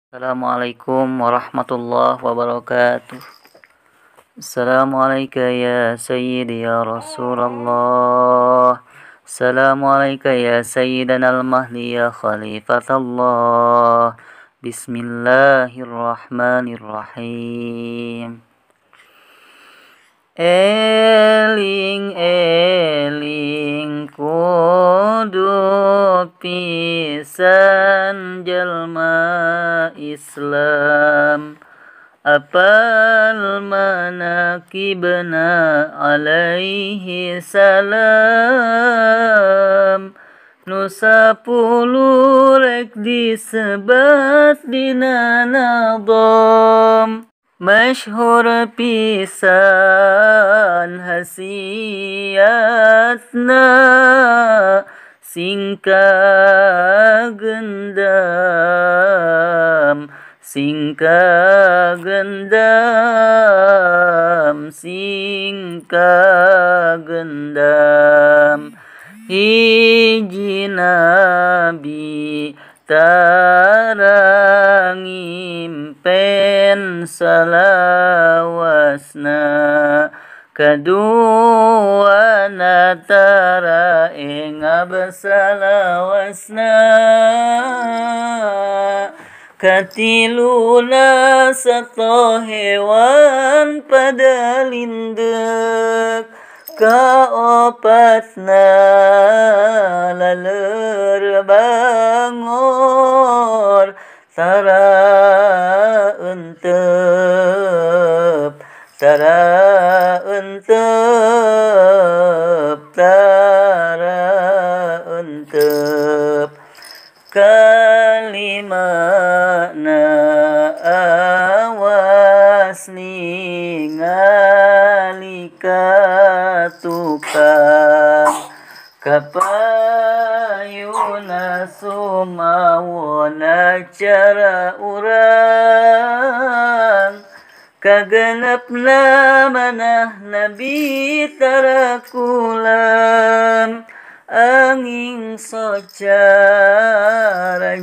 Assalamualaikum warahmatullahi wabarakatuh. Assalamualaikum ya Sayyidi ya Rasulullah. Assalamualaikum ya Sayyidana al-Mahdi ya Khalifatullah. Bismillahirrahmanirrahim. Eling eling kudu pisan jalma Islam, apal manaqibna alaihi salam, nu 10 rek disebat dina nadom, masyhur pisan hasiatna, sing kagendam, sing kagendam, sing kagendam. Hiji nabi tarang impen salawasna, kadua tara engab salawasna, katiluna sato hewan pada lindek, kaopatna laleur bangor, tara entep, tara entep, tara entep. Kalimana awas ningali ka tukang, kapayuna sumawona cara urang, kagenepna manah nabi tarakulam, angin socara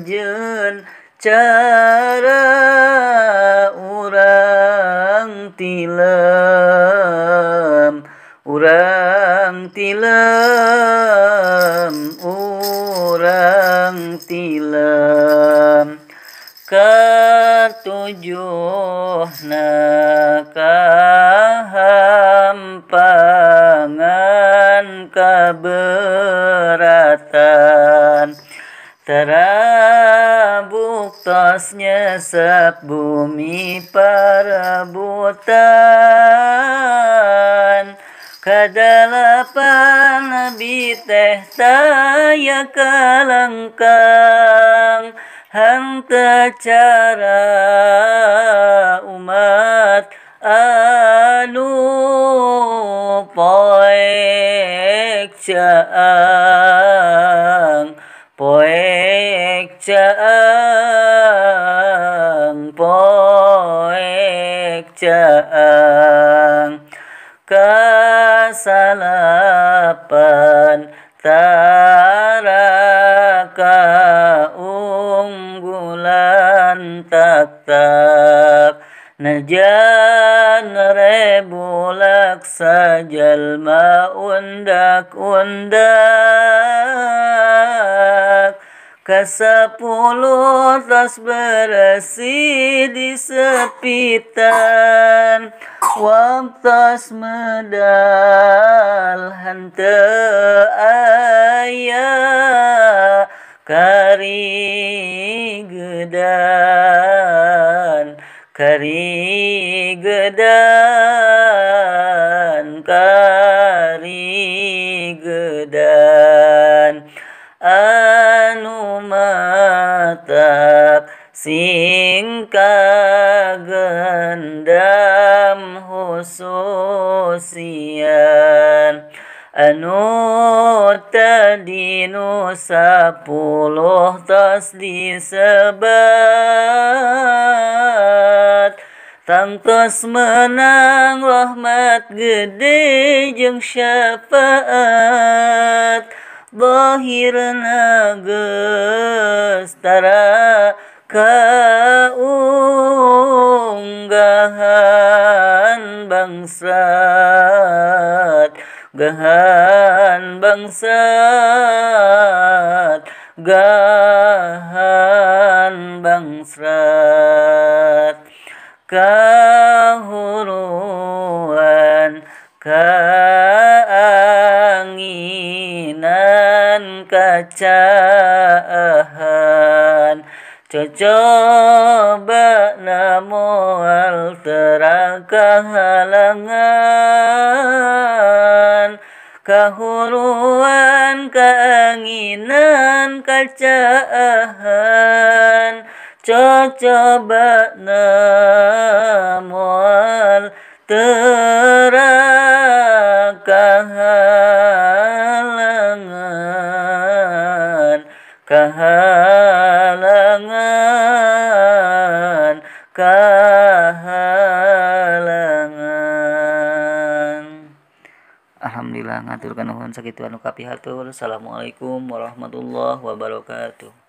jeun cara urang tilem, urang tilem, urang tilem. Katujuhna kahampangan kaberatan, terabuktos nyesep bumi parebutan, kadalapan nabi teh taya kalengkang, henteu cara umat anu poek caang, poek caang, poek caang. Kasalapan tara kaunggulan tak-tak, najan rebulak sajalma undak-undak, kasapuluh tas bersih di sepitan, waktos medal henteu aya karigedan, karigedan, karigedan. Anu matak sing kagendam khususian, anu tadi nu 10 tos disebat, tangtos menang rahmat gede jeung syafaat, zahirna geus tara Kaunggahan bangsat, gahan bangsat, gahan bangsat. Kahuruan kaanginan kacaahan, cocoba moal tera kahalangan. Kahuruan kaanginan kacaahan, cocoba moal tera kahalangan, kahalangan, kahalangan. Alhamdulillah ngaturkeun nuhun sakitu anu kapihatur. Assalamualaikum warahmatullahi wabarakatuh.